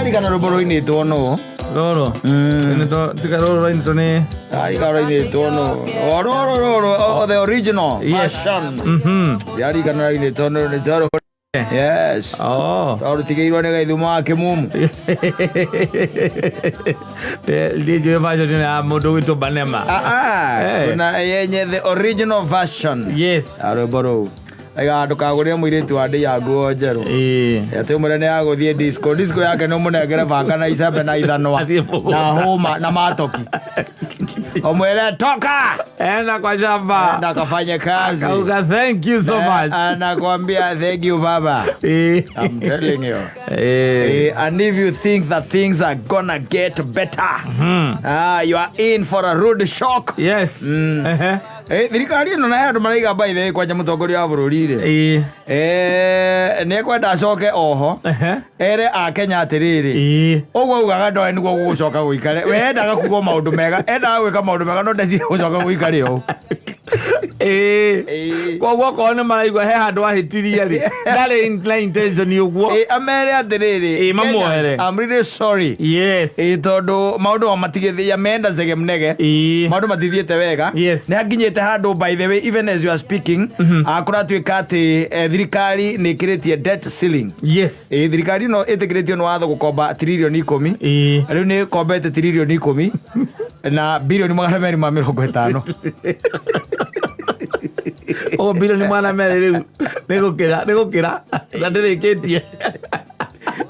Ndirikana rwĩmbo rũinĩtwo nũ. Rũrũ. Tiga rũrũ rũinĩtwo nĩ Ndirikana rũinĩtwo nũ. O rũrũ rũrũ, o the original version. Ndirikana rũinĩtwo nũ nĩ tondũ. Yes. Oh. Tondũ rũtigĩirwo nĩ gaithuma wa kĩmumu. Ndiũĩ version ĩno ya mũndũ gwĩtwo Banema. Ah, ah, Eh. kuna yenye the original version. Yes. Ya rwĩmbo rũu. Aiga ndũkagũrĩre mũirĩtu wa ndĩa nguo njerũ. Ĩĩ. Atĩ ũmwĩre nĩ agũthiĩ disco. Disco yake nĩ ũmũnengere banga na icembe na ithanwa Athiĩ mũgũnda. na hũma na matoki. Ũmwĩre toka Enda kwa shamba. enda kafanye kazi. Kauga thank you so much. Anakwambia thank you baba. Ĩĩ. I'm telling you. Ĩĩ. And if you think that things are gonna get better, ah, you are in for a rude shock. Yes. Ehe. Thirikari ĩno na andũ maraiga by the way kwanja mũtongoria wa bũrũri rĩ Ĩĩ. Nĩ ekwenda acoke oho Ehe. ere akenya atĩrĩrĩ Ĩĩ. ũguo augaga ndoe nĩguo gũgũcoka gũikare we endaga kuga o maũndũ mega endaga gwĩka maũndũ mega no ndecire gũcoka gũikare ũũ. Ĩĩ. Ĩĩ. Koguo okorwo nĩ maraigua he handũ ahĩtirie rĩ, ndarĩ na intention ũguo. Amere atĩrĩrĩ, Ĩĩ, mamuohere. Kenyans, I'm really sorry. Yes. Tondũ maũndũ matigĩthia menda zege mnege Ĩĩ. maũndũ matithiĩte wega. Yes. Nĩ hakinyĩte handũ by the way, even as you are speaking, kũratuĩka atĩ thirikari nĩ ĩkĩrĩtie debt ceiling. Yes. Thirikari ĩno ĩtĩkĩrĩtio nĩ watho gũkomba tiririoni 10. Ĩĩ. Rĩu nĩ ĩkombete tiririoni 10 na birioni 250. Ũguo bilioni 200 rĩu nĩ gũkĩra nĩ gũkĩra na ndĩrĩkĩtie.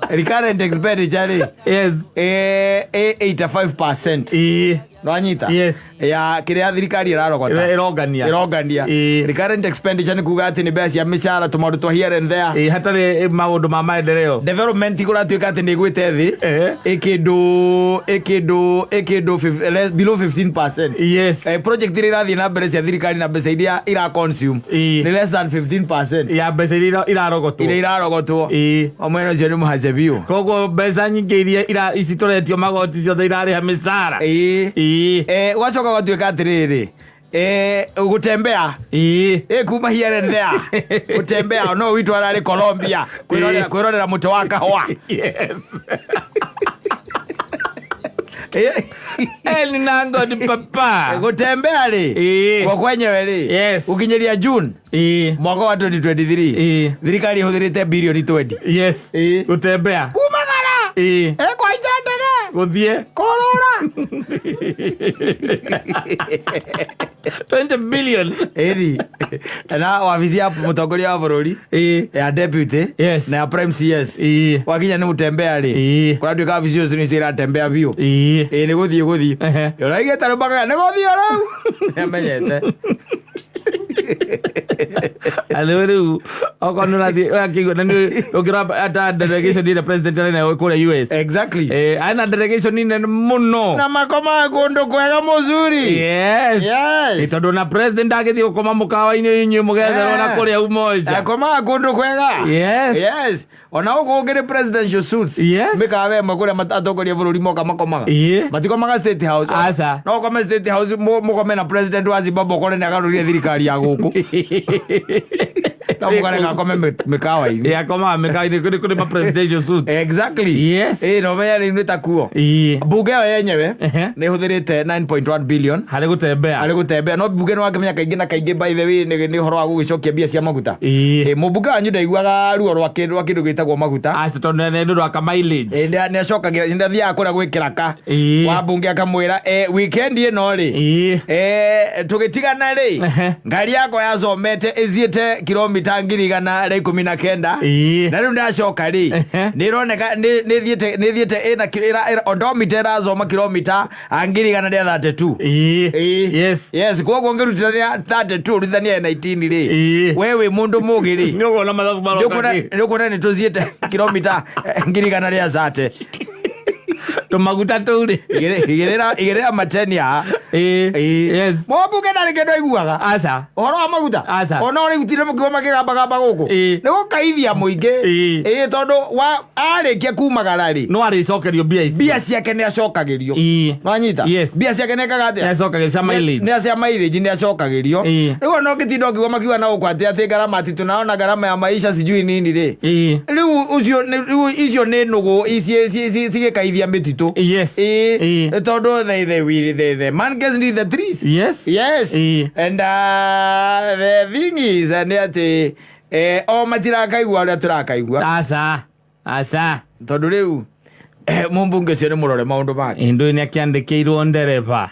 Recurrent expenditure rĩ, Yes. 85% Ĩĩ. nwanyita Yes. ya kĩrĩa thirikari ĩrarogota Ĩrongania. ĩrongania. Ĩĩ. Recurrent expenditure nĩ kuga atĩ nĩ mbeca cia mĩcara, tũmaũndũ twa here and there. Ĩĩ, hatarĩ maũndũ ma maendeleo. Development kũratuĩka atĩ nĩ ĩgwĩte thĩ ĩkĩndũ ĩkĩndũ ĩkĩndũ below 15%. Yes. Project iria irathiĩ na mbere cia thirikari na mbeca iria ira consume nĩ less than 15% ya mbeca iria irarogotwo. Iria irarogotwo. Ĩĩ. O mwena ũcio nĩ mũhance biũ. Koguo mbeca nyingĩ iria ici tũretio magoti ciothe irarĩha mĩcara. Ĩĩ. Ĩĩ. Gwacoka gwatuĩka atĩrĩrĩ, gũtembea Ĩĩ. Kuma here and there gũtembea no witũ ararĩ Colombia kwĩrorera kwĩrorera mũtĩ wa kahũa. Yes. Eli nangodi papa. Gũtembea rĩ, Ĩĩ. kwa kwenyewe rĩ, gũkinyĩria June mwaka wa 2023, thirikari ĩhũthĩrĩte birioni 20. Yes. Ĩĩ. Gũtembea. Kumagara. Ĩĩ. Kũhaica ndege. Gũthiĩ. Kũrũra. 20 billion. Ĩri na wabici ya mũtongoria wa bũrũri, ya deputy, na ya prime CS. Wakinya nĩ gũtembea rĩ, kũratuĩka wabici ũcio nĩcio iratembea biũ. Ĩĩ, nĩ gũthiĩ gũthiĩ. Ũraigĩte rũmbaga nĩ gũthiĩ rĩu nĩamenyete. Rĩu rĩu okorwo nĩ ũrathiĩ ũrakĩigua na nĩ ũngĩrora ata delegation ĩrĩa president arĩ nayo kũrĩa US. Exactly. Arĩ na delegation nene mũno. Na makomaga kũndũ kwega mũzuri. Yes. Yes. Tondũ na president agĩthiĩ gũkoma mũkawa-inĩ inyuĩ mũgetherwo na kũrĩa Umoja. Akomaga kũndũ kwega. Yes. Yes. Ona gũkũ ũngĩrĩ presidential suites. Yes. Mĩkawa ĩmwe kũrĩa atongoria a bũrũri moka makomaga. Matikomaga State House. Aca. No ũkome State House mũkome na president wa Zimbabwe ũkore nĩ agarũrire thirikari ya gũkũ. No mũkarega akome mĩkawa-inĩ. Ĩĩ, akomaga mĩkawa-inĩ kũrĩ ma presidential suites. Exactly. Yes. Ĩĩ, no menya rĩu nĩ ta kuo. Bunge ĩyo yenyewe nĩ ĩhũthĩrĩte 9.1 billion harĩ gũtembea. Harĩ gũtembea. No bunge nĩ wakĩmenya kaingĩ na kaingĩ by the way nĩ ũhoro wa gũgĩcokia mbia cia maguta. Ĩĩ. Mũmbunge wanyu ndaiguaga ruo rwa kĩndũ gĩtagwo maguta. Aca, tondũ nĩ ũndũ wa ka mileage. Nĩ acokagĩra nĩ athiaga kũrĩa gwĩkĩra ka wa mbunge akamwĩra, weekend ĩno rĩ, tũgĩtigana rĩ, ngari yakwa yacomete ĩthiĩte kilomita 119,000. Na rĩu ndacoka rĩ, nĩ ĩroneka nĩ ĩthiĩte ĩna odomita ĩracoma kilomita 132. Ĩĩ. Yes. Yes, koguo ngĩrutithania 32 ũrutithania 19 rĩ, we wĩ mũndũ mũgĩ rĩ, Nĩ ũkuona mathabu maroka kĩ. nĩ ũkuona nĩ tũthiĩte kilomita 130. Tũmaguta tũu rĩ. Igĩrĩra mateni haha. Ĩĩ. Yes. Mũmbunge ndarĩ kĩndũ aiguaga Aca. Ũhoro wa maguta. Aca. Ona ũrĩ gutire mũkiuga makĩgambagamba gũkũ nĩ gũkaithia mũingĩ. Ĩĩ, tondũ wa arĩkia kumagara rĩ, No arĩcokerio mbia ici. Mbia ciake nĩ acokagĩrio. Nwanyita? Yes. Mbia ciake nĩ ekaga atĩa? Nĩ acokagĩrio cia mileage. Nĩ cia mileage nĩ acokagĩrio. Rĩu ona ũngĩtinda ũkiuga makiuga na gũkũ atĩ ngarama, ati tunaona gharama ya maisha sijui nini rĩ, rĩu Ũcio rĩu icio nĩ nũgũ cigĩkaithia mĩtitũ. Ĩĩ, tondũ they will the monkeys need the trees. Yes. And the thing is nĩ atĩ o matirakaigua ũrĩa tũrakaigua. Aca, aca. Tondũ rĩu mũmbunge ũcio nĩ mũrore maũndũ make. Ndũĩ nĩ akĩandĩkĩirwo ndereba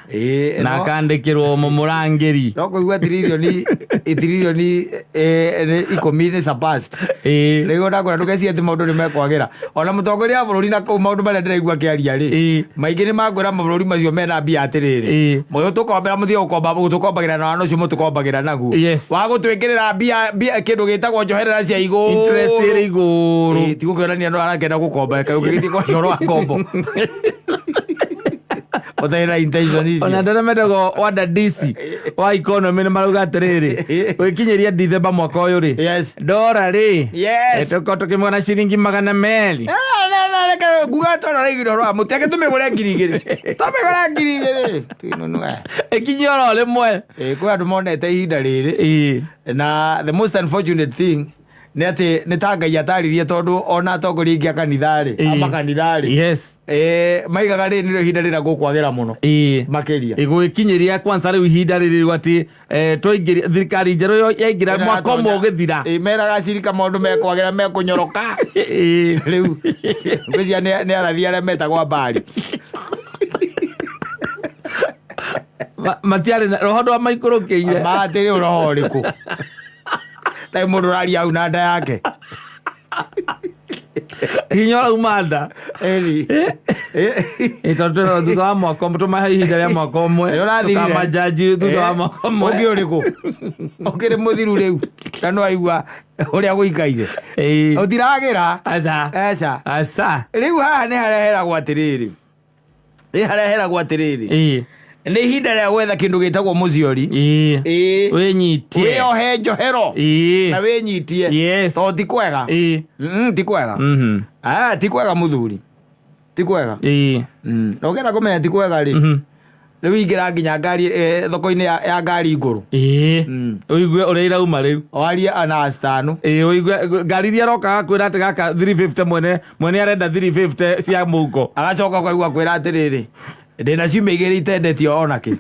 na akandĩkĩrwo mũmũrangĩri. No kũigua tiririoni nĩ 10 nĩ surpassed. Rĩu ndakwĩra ndũgecirie atĩ maũndũ nĩ mekwagĩra. Ona mũtongoria wa bũrũri na kũu maũndũ marĩa ndĩraigua akĩaria rĩ, maingĩ nĩ makwĩra mabũrũri macio mena mbia atĩrĩrĩ, mũgĩtũkombera mũtige gũkomba gũtũkombagĩra na wana ũcio mũtũkombagĩra naguo. Wa gũtwĩkĩrĩra mbia kĩndũ gĩtagwo njoherera cia igũrũ. Interest ĩrĩ igũrũ. Ĩĩ, ti gũkĩonania no arakĩenda gũkomba kaĩ ũngĩgĩthiĩ kwaria ũhoro wa ngombo ũtarĩ na intention icio. Ona andũ arĩa metagwo wadadisi wa economy nĩ marauga atĩrĩrĩ, gwĩkinyĩria Dithemba mwaka ũyũ rĩ, ndora rĩ, tũkorwo tũkĩmũgana ciringi 200. Nguga tondũ araigire ũhoro wa mũtĩ ake tũmĩgũre 2000, tũmĩgũre 2000 Tuinunue. Ĩkinye oro rĩmwe. Ĩĩ, kwĩ andũ monete ihinda rĩrĩ na the most unfortunate thing nĩ atĩ nĩ ta Ngai ataririe, tondũ ona atongoria aingĩ a kanitha rĩ, a makanitha rĩ, maigaga rĩrĩ nĩrĩo ihinda rĩrĩa gũkwagĩra mũno makĩria. Ĩgũgĩkinyĩria kwanza rĩu ihinda rĩrĩ rĩu atĩ twaingĩria thirikari njerũ yaingĩra mwaka ũmwe ũgĩthira. Ĩĩ, meraga acirika maũndũ mekwagĩra mekũnyoroka. Rĩu ngwĩciria nĩ arathi arĩa metagwo ambari. Matiarĩ na roho ndwamaikũrũkĩire. Matĩrĩ roho ũrĩkũ? Tai mũndũ ũraria hau na nda yake. Hinya ũrauma nda. Ĩni. Ĩ, tondũ tũrona thutha wa mwaka ũmwe tũmahe ihinda rĩa mwaka ũmwe. Nĩ ũrathirire. Tũkamajaji thutha wa mwaka ũmwe. Ũngĩ ũrĩkũ? Ũkĩrĩ mũthiru rĩu. Na no aigua ũrĩa gũikaire. Ũtiragĩra. Aca. Aca. Aca. Rĩu haha nĩ hareheragwo atĩrĩrĩ. Nĩ hareheragwo atĩrĩrĩ. Nĩ ihinda rĩa gwetha kĩndũ gĩtagwo mũciori. Wĩnyitie. Wĩohe njohero. Na wĩnyitie. Tondũ ti kwega. Ti kwega. Ti kwega mũthuri. Ti kwega. Na ũngĩenda kũmenya ti kwega rĩ, rĩu ingĩra nginya ngari thoko-inĩ ya ngari ngũrũ. Ũigue ũrĩa irauma rĩu. Warie ana acitano. Ũigue ngari iria aroka agakwĩra atĩ gaka 350 mwene arenda 350 cia mũhuko. Agacoka ũkaigua kwĩra atĩrĩrĩ, ndĩna ciumia igĩrĩ itendetio ona kĩ.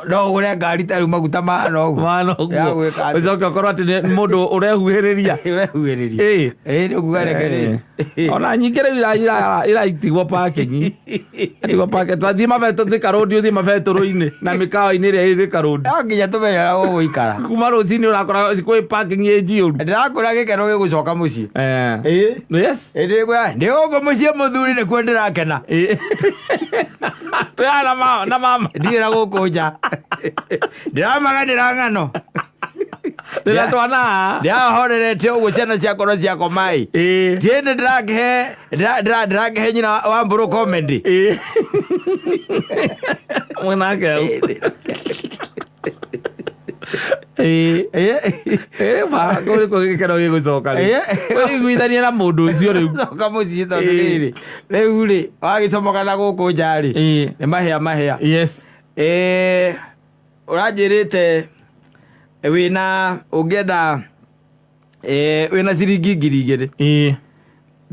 No ũgũre ngari ta rĩu maguta ma noguo. Ma noguo. Ya gwĩka atĩ. Ũcoke ũkorwo atĩ nĩ mũndũ ũrehuhĩrĩria. Ũrehuhĩrĩria. Ĩĩ, nĩ ũkuga reke rĩ. Ona nyingĩ rĩu iraitigwo parking. Iratigwo parking. Twathiĩ mabetũ Thika Road, ũthiĩ mabetũrũ-inĩ na mĩkawa-inĩ ĩrĩa ĩ Thika Road. No nginya tũmenye ũrĩa gũgũikara. Kuma rũcinĩ ũrakora kwĩ parking ĩ njiyũru. Ndĩrakwĩra gĩkeno gĩgũcoka mũciĩ. Ĩĩ. Ĩĩ, ndĩ gũkũ mũciĩ mũthuri nĩkuo ndĩrakena. Twĩ haha na mama, na mama. Ndirĩ na gũkũ nja. Ndĩramaganĩra ng'ano. Ndĩna twana haha. Ndĩrahorerete ũguo ciana ciakwa no ciakoma ĩ. Tiĩndĩ ndĩrakĩhe nyina wa mbũrũ comedy. Mwanake hau. Ma, kũu nĩkuo gĩkeno gĩgũcoka rĩu. Ũiguithanie na mũndũ ũcio rĩu. Coka mũciĩ tondũ rĩrĩ, rĩu rĩ, wagĩcomoka na gũkũ nja rĩ, nĩ mahĩa mahĩa. Ũranjĩrĩte wĩna ũngĩenda wĩna ciringi 2000.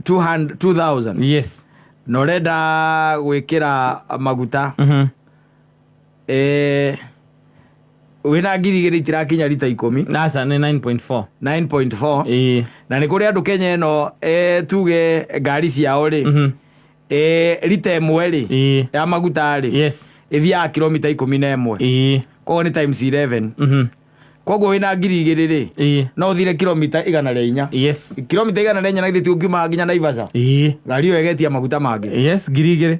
2000. Na ũrenda gwĩkĩra maguta. Wĩna 2000 itirakinya rita 10. Aca, nĩ 9.4. 9.4. Na nĩ kũrĩ andũ Kenya ĩno, tuge ngari ciao rĩ, rita ĩmwe rĩ, ya maguta rĩ, ĩthiaga kilomita 11. Koguo nĩ times 11. Koguo wĩna 2000 rĩ, no ũthire kilomita 104. Kilomita 104 na githĩ ti ũngiuma nginya Naivasha? Ngari ĩyo ĩgetia maguta mangĩ. 2000.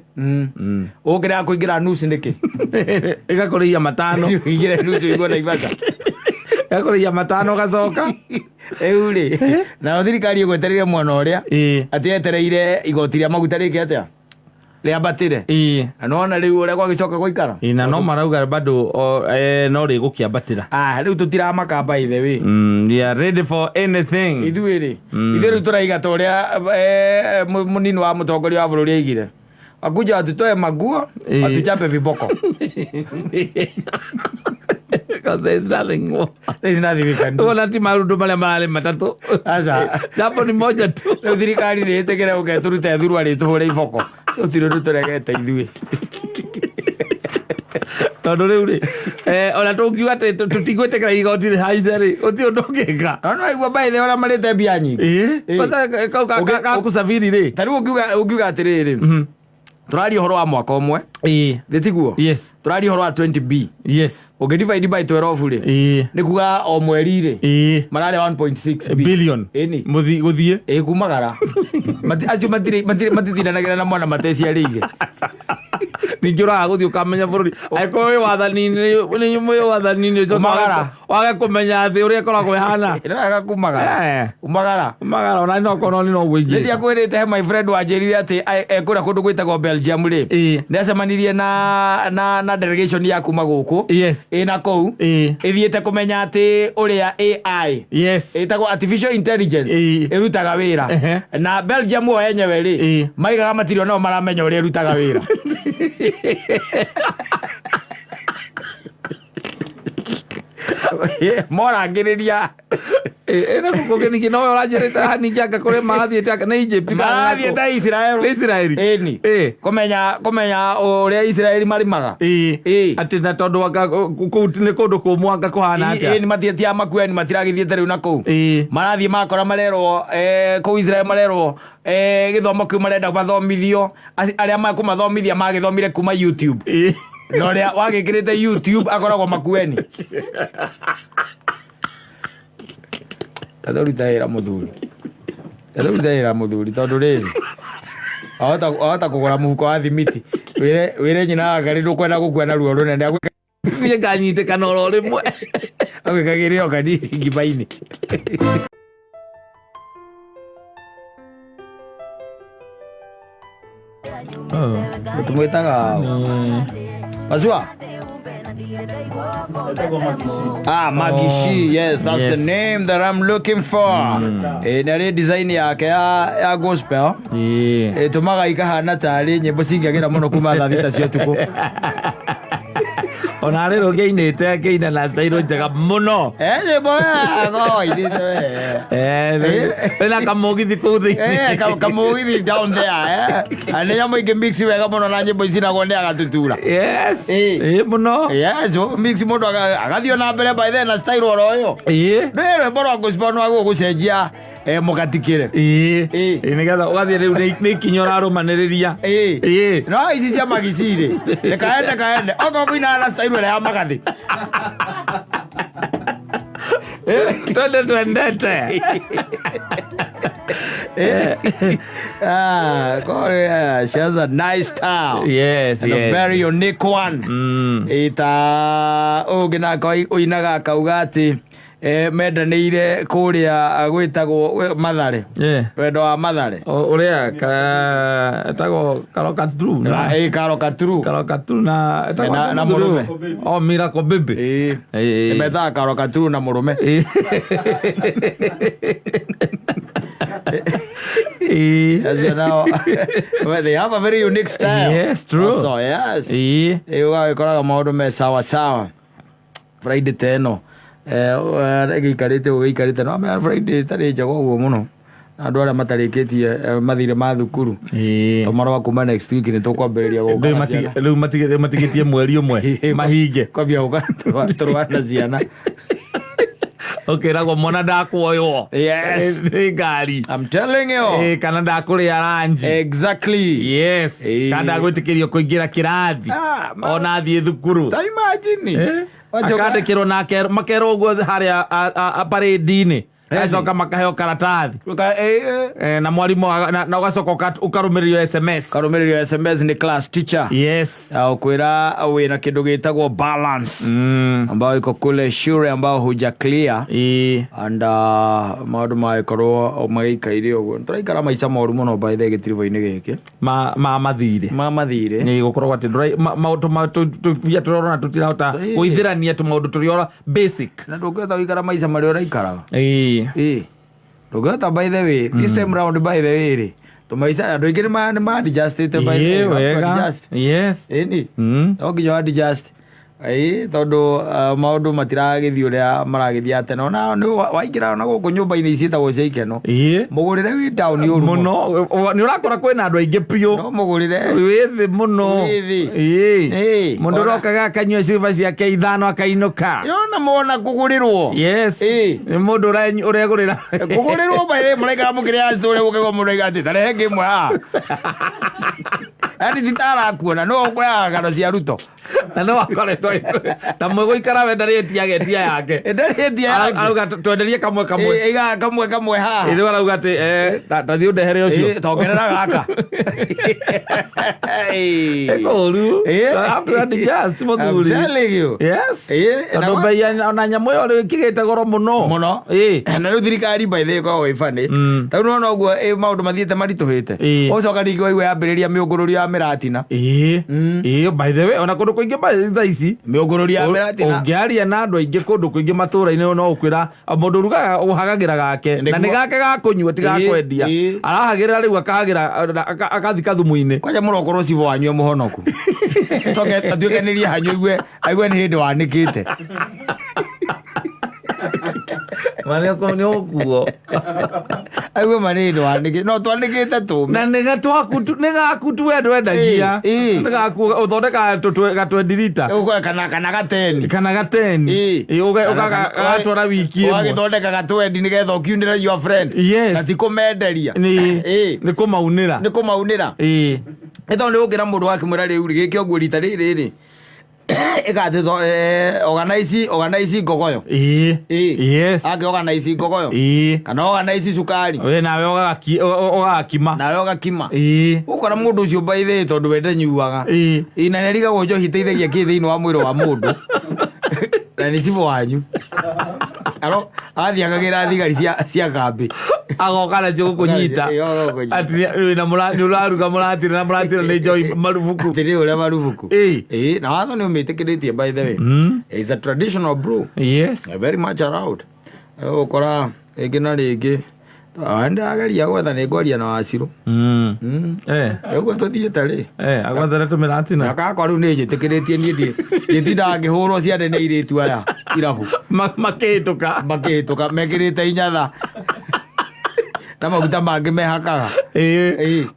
Ũkĩrega kũingĩra nusu nĩkĩ? Ĩgakũrĩhia 5. Ũingĩre nusu ũigua Naivasha. Ĩgakũrĩhia 5 ũgacoka. Rĩu rĩ, nayo thirikari ĩgwetereire mwena ũrĩa, atĩ yetereire igoti rĩa maguta rĩke atĩa? Rĩambatĩre. Na nĩwona rĩu ũrĩa gwagĩcoka gũikara? Na no marauga bado, no rĩgũkĩambatĩra. Rĩu tũtiramaka by the way. We are ready for anything. Ithuĩ rĩ, ithuĩ rĩu tũraiga ta ũrĩa, mũnini wa mũtongoria wa bũrũri aigire. Wakuja watutoe maguo, watuchape viboko. Because there is nothing more. There is nothing we can do. Ona ti maũndũ marĩa mararĩ matatũ. Aca. Jambo ni moja tu. Rĩu thirikari nĩ ĩtĩkĩre ũke tũrute thurwa rĩ tũhũre iboko. Tũtirĩ ũndũ tũregete ithuĩ. Tondũ rĩu rĩ, ona tũngiuga atĩ tũtigwĩtĩkĩra igoti rĩhaice rĩ, gũtirĩ ũndũ ũngĩka. No no igua by the way ũrĩa marĩte mbia nyingĩ. Ĩĩ. Kwanza kau ka kusafiri rĩ. Ta rĩu ũngiuga atĩrĩrĩ. Tũraria ũhoro wa mwaka ũmwe. Ĩĩ. Nĩ tiguo? Yes. Tũraria ũhoro wa 20B. Yes. Ũngĩ divide by 12 rĩ. Ĩĩ. Nĩ kuga o mweri rĩ. Ĩĩ. Mararĩa 1.6 B. Billion. Ĩni. Mũthi gũthiĩ. Ĩ kumagara. Acio matitindanagĩra na mwana mateciarĩire. Ningĩ ũraga gũthiĩ ũkamenya bũrũri. Angĩkorwo wĩ wathani-inĩ, wĩ wathani-inĩ ũcoke Umagara. wage kũmenya thĩ ũrĩa ĩkoragwo ĩhana. Ĩno wega kumagara. Umagara. Umagara ona no korwo nĩ noguo ingĩ. Rĩrĩa kwĩrĩte he my friend wanjĩrire atĩ ekũrĩa kũndũ gwĩtagwo Belgium rĩ. Ĩĩ. Nĩ acemanirie na delegation ya kuma gũkũ. Yes. Ĩna kũu. Ĩĩ. Ĩthiĩte kũmenya atĩ ũrĩa AI. Yes. Ĩtagwo artificial intelligence. Ĩĩ. Ĩrutaga wĩra. Ehe. Na Belgium o enyewe rĩ. Ĩĩ. Maigaga matirĩ onao maramenya ũrĩa ĩrutaga wĩra. Morangĩrĩria. Ĩna gũkũ ningĩ nowe ũranjĩrĩte haha ningĩ anga kũrĩa marathiĩte anga nĩ Egypt kana Marathiĩte kũ? Israel. Nĩ Israel. Ĩni. Ĩĩ. Kũmenya ũrĩa Israel marĩmaga. Ĩĩ. Ĩĩ. Atĩ na tondũ anga kũu nĩ kũndũ kũmũ anga kũhana atĩa? Ĩni matietia makueni matiragĩthiĩte rĩu na kũu. Ĩĩ. Marathiĩ makora marerwo kũu Israel marerwo gĩthomo kĩu marenda mathomithio arĩa makũmathomithia magĩthomire kuma YouTube. Ĩĩ. Na ũrĩa wagĩkĩrĩte YouTube akoragwo makueni. Tatũruta wĩra mũthuri. Tatũruta wĩra mũthuri tondũ rĩrĩ wahota kũgũra mũhuko wa thimiti wĩre nyina wa Ngarĩ ndũkwenda gũkua na ruo rũnene Niĩ nganyitĩkana oro rĩmwe. Agwĩkagĩre o kanini ngima-inĩ. Tũmwĩtaga Pasua? Magishi, yes, that's the name that I'm looking for. Na rĩ design yake ya gospel. Ĩtũmaga ikahana tarĩ nyĩmbo cingĩagĩra mũno kuma thaa thita cia ũtukũ. Ona rĩrĩ ũngĩinĩte akĩina na style njega mũno. Nyĩmbo wainĩte we. Wĩna kamũgithi kũu thĩinĩ. Kamũgithi down there. Na nĩ nyamũ ingĩ mix wega mũno na nyĩmbo icinagwo nĩ agatutura. Yes. Ĩĩ mũno. Yes, mix mũndũ agathiĩ na mbere by then na style oro ĩyo. Ĩĩ. Nĩ rwĩmbo rwa gospel nĩ wagĩrĩirwo gũcenjia mũgatikĩre. Ĩĩ. Ĩĩ. Nĩgetha ũgathiĩ rĩu nĩ ikinya ũrarũmanĩrĩria. Ĩĩ. Ĩĩ. No ici cia magici rĩ. Kaende kaende. Okorwo kũinaga na style ĩrĩa ya magathĩ. Twende twendete. She has a nice style. Yes, and yes. A very unique one. Ita ũngĩ nake ũinaga akauga atĩ mendanĩire kũrĩa gwĩtagwo Mathare. Wendo wa Mathare. Ũrĩa etagwo Karoka True na Karoka True. Karoka True na etagwo na mũrũme. Oh, Miracle Baby. Ĩĩ. Metaga Karoka True na mũrũme. As you know, well, they have a very unique style. Yes, true. Also, yes. Ũgagĩkoraga maũndũ me sawa sawa. Friday ta ĩno. Ĩgĩikarĩte ũguo ĩikarĩte. No amenya Friday ĩtarĩ njega ũguo mũno. Na andũ arĩa matarĩkĩtie mathirĩ ma thukuru. Tũmarũa kuma next week nĩ tũkwambĩrĩria gũka na ciana. Rĩu matigĩtie mweri ũmwe mahinge. Kwambia gũka tũrũa na ciana. Ũkĩragwo mwana ndakuoywo. Yes. Nĩ ngari. I'm telling you. Kana ndakũrĩa ranji. Exactly. Yes. Kana ndagwĩtĩkĩrio kũingĩra kĩrathi. Ona athiĩ thukuru. Ta imagine. Akandĩkĩrwo na makerwo ũguo harĩa parade-inĩ. Agacoka makaheo karatathi. Na mwarimũ na ũgacoka ũkarũmĩrĩrio SMS. Karũmĩrĩrio SMS nĩ class teacher. Yes. Ũkwĩra wĩna kĩndũ gĩtagwo balance. Ambayo iko kule shule ambao huja clear. And maũndũ magĩkorwo magĩikaire ũguo. Tũraikara maica moru mũno by the gĩtiribũ-inĩ gĩkĩ. Ma mathirĩ. Ma mathirĩ. Nĩ gũkoragwo atĩ maũndũ tũbia tũrona tũtirahota gũithĩrania tũmaũndũ tũrĩa ora basic. Na ndũngĩhota gũikara maica marĩa ũraikaraga. Ndũngĩhota by the way, this time round by the way rĩ. Tũmaica andũ aingĩ nĩ ma adjustĩte by the way. Wega. Yes. Ĩni. No nginya adjust. Ĩĩ, tondũ maũndũ matiragĩthiĩ ũrĩa maragĩthiĩ tene, ona nĩ waingĩra ona gũkũ nyũmba-inĩ ciĩtagwo cia ikeno, mũgũrĩre wĩ down ũru mũno. Nĩ ũrakora kwĩna andũ aingĩ biũ. No mũgũrĩre wĩ thĩ mũno. Wĩ thĩ. Ĩĩ. Mũndũ ũrokaga akanyua cuba ciake 5 akainũka. Yona mona kũgũrĩrwo. Yes. Nĩ mũndũ ũregũrĩra. Kũgũrĩrwo baĩ mũraikara mũkĩrĩa cũrĩ gũkĩgwa mũraiga atĩ tarehe ngĩmwe haha. Yaani titarakuona no ũkũyaga ngano cia Ruto. Na no akoretwo na mũgũikara we ndarĩ etia agetia yake. Ndarĩ etia yake. Arauga twenderie kamwe kamwe. Ĩĩ, iga kamwe kamwe haha. Ĩĩ, rĩu arauga atĩ ta thiĩ ũndehere ũcio. Ĩĩ, tongerera gaka. Ĩĩ. Ũru. Ĩĩ. Have to adjust, I'm mũthuri. telling you. Yes. Ĩĩ, Tondũ bei ya ona nyamũ ĩyo rĩu ĩkĩgĩte goro mũno. Mũno. Ĩĩ. Na rĩu thirikari by the way ĩkoragwo ĩ funny. Tarĩu nĩwona ũguo maũndũ mathiĩte maritũhĩte. Ũcoka rĩngĩ waigua yambĩrĩria mĩũngũrũrio ya mĩratina. Ĩĩ. Ĩĩ, by the way, ona kũndũ kũingĩ thaa ici mĩũngũrũrio ya mĩratina. Ũngĩaria na andũ aingĩ kũndũ kũingĩ matũũra-inĩ no ũkwĩra mũndũ ũrugaga ũhagagĩra gake na nĩ gake ga kũnyua ti ga kwendia. Arahagĩra rĩu akahagĩra akathika thumu-inĩ. Kwanja mũrokorwo cibũ wanyu e mũhonoku. Coke atuĩkanĩrie hanyu aigue nĩ hĩndĩ wanĩkĩte. Ma nĩ ũkuo. Aigue ma nĩ hĩndĩ wanĩkĩte. No twanĩkĩte tũme. Na nĩ gaku tu we ndwendagia. Nĩ gaku ũthondekaga gatwendi rita. Ũguo kana gateni. Kana gateni. Ĩĩ, ũgatwara wiki ĩmwe. Ũgagĩthondeka gatwendi nĩgetha ũkiunĩre your friend. Yes. Na ti kũmenderia. Nĩ kũmaunĩra. Nĩ kũmaunĩra. Nĩ tondũ nĩ ũkĩra mũndũ wakĩmwĩra rĩu rĩ, gĩke ũguo rita rĩrĩ rĩ. Ĩgatĩ organize ngogoyo. Yes. Ake organize ngogoyo. Kana organize cukari. We nawe ũgakima. Nawe ũgakima. Ũkora mũndũ ũcio by the way tondũ we ndanyuaga. Ĩĩ, na nĩarigagwo njohi ĩteithagia kĩ thĩinĩ wa mwĩrĩ wa mũndũ. Na nĩ cibũ wanyu. Aro, athiĩ akagĩra thigari cia kambĩ. Agoka nacio gũkũnyita. Ĩĩ, agoka gũkũnyita. Atĩ wĩna nĩ ũraruga mũratira na mũratira nĩ njohi marubuku. Atĩ nĩ ũrĩa marubuku. Ĩĩ, na watho nĩ ũmĩtĩkĩrĩtie by the way. It's a traditional brew. Yes. Very much allowed. Ũgũkora rĩngĩ na rĩngĩ. Ndĩrageria gwetha nĩ ngwaria na Wacirũ. Ũguo tũthiĩte rĩ. Agwethere tũmĩratina. Na kakwa rĩu nĩ njĩtĩkĩrĩtie niĩ nditindaga ngĩhũrwo ciande nĩ airĩtu aya irabu. Makĩhĩtũka. Makĩhĩtũka, mekĩrĩte inyatha. Na maguta mangĩ mehakaga.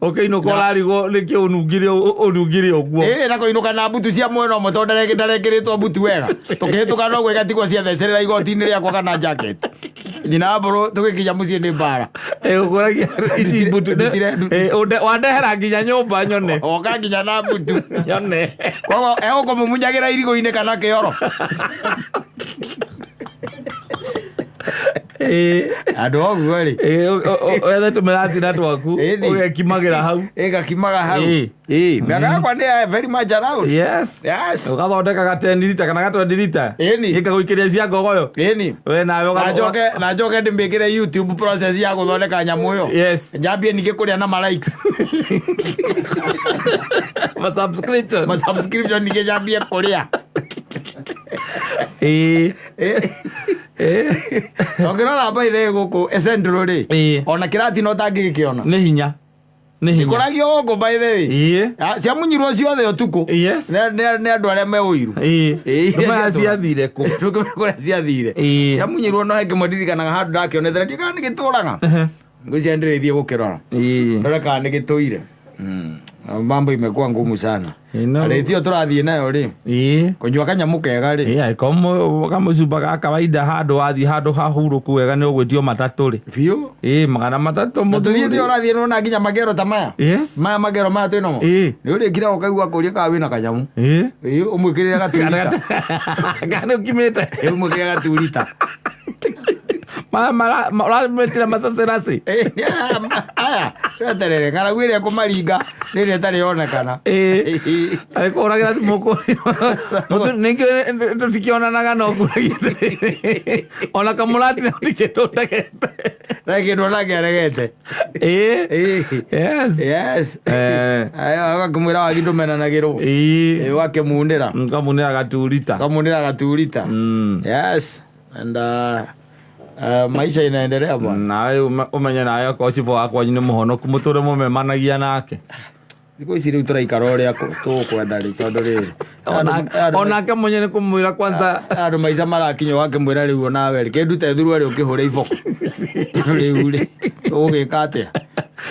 Ũkĩinũka ũrarigwo nĩkĩ ũnungire ũguo. Na kũinũka na mbutu cia mwena ũmwe tondũ ndarekĩrĩtwo mbutu wega. Tũkĩhĩtũka noguo igatigwo ciathecerera igoti-inĩ rĩakwa kana jacket. Nyina wa mbũrũ tũgĩkinya mũciĩ nĩ mbara. Ũkũragia ici mbutu. Wandehera nginya nyũmba nyone. Oka nginya na mbutu. Nyone. Koguo egũkũmumunyagĩra irigũ-inĩ kana kĩoro. Andũ oguo rĩ. Wethe tũmĩratina twaku, ũgekimagĩra hau. Ĩgakimaga hau. Mĩaka yakwa nĩ very much around. Yes. Yes. Ũgathondeka ga 10 lita kana ga 20 lita. Gĩkagũikĩria cia ngogoyo. We nawe Na njoke ndĩmĩkĩre YouTube process ya gũthondeka nyamũ ĩyo. Yes. Njambie ningĩ kũrĩa na ma likes. Ma subscription. Ma subscription ningĩ njambie kũrĩa. Ũngĩrora by the way gũkũ Central rĩ. Ona kĩratina ũtangĩgĩkĩona. Nĩ hinya. Nĩ hinya. Ikũragio gũkũ by the way. Ciamunyirwo ciothe ũtukũ. Yes. Nĩ andũ arĩa me ũiru. Nĩ ciathire kũ? Kũrĩa ciathire. Ciamunyirwo no he kĩmwe ndirikanaga handũ ndakĩonete na ndiũĩ kana nĩ gĩtũraga. Ngwĩciria ndĩrĩthiĩ gũkĩrora. Ndore kana nĩ gĩtũire. Mambo imekuwa ngumu sana. Rĩti ĩyo tũrathiĩ nayo rĩ. Kũnyua kanyamũ kega rĩ. Angĩkorwo kamũcumba ga kawaida handũ wathiĩ handũ hahurũku wega nĩ ũgwĩtio matatũ rĩ. Biũ. 300 Na tũthiĩte mũthuri. ũrathiĩ nĩwona nginya magero ta maya. Yes. Maya magero maya twĩ namo. Nĩ ũrĩkire ũkaigua kũria kana wĩna kanyamũ. Ũmwĩkĩrĩre gaturita. Kana ũkimĩte. Ũmwĩkĩrĩre gaturita. Ũramwĩtĩra macaceracĩ. Aya, weterere, ng'aragu ĩrĩa ĩkũmaringa nĩ ĩrĩa ĩtarĩ yonekana. Agĩkũhũragĩra thimũ kũrĩa. Ningĩ tũtikĩonanaga no ngũragia atĩrĩrĩ. Ona kamũratina gũtirĩ kĩndũ ũtegete. Na kĩndũ onake aregete. Yes. Yes. Aya, agakĩmwĩra wagi ndũmenanagĩrwo. Ũgakĩmunĩra. Ũkamunĩra gaturita. Ũkamunĩra gaturita. Yes. And maisha inaendelea bwana. Nawe umenye nawe okorwo cibũ wakwa nĩ mũhonoku mũtũre mũmemanagia nake. Thikũ ici rĩu tũraikara ũrĩa tũkwenda rĩ, tondũ rĩrĩ Onake mwenye nĩ kũmwĩra kwanza. Andũ maica marakinya ũgakĩmwĩra rĩu onawe rĩ, kĩndute thuruarĩ ũkĩhũre iboko rĩu rĩ, ũgũgĩka atĩa?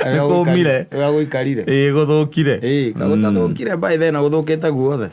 Nĩ kũmire. Ũrĩa gũikarire. Ĩĩ, gũthũkire. Ĩĩ, kagũtathũkire by then, gũthũkĩte guothe.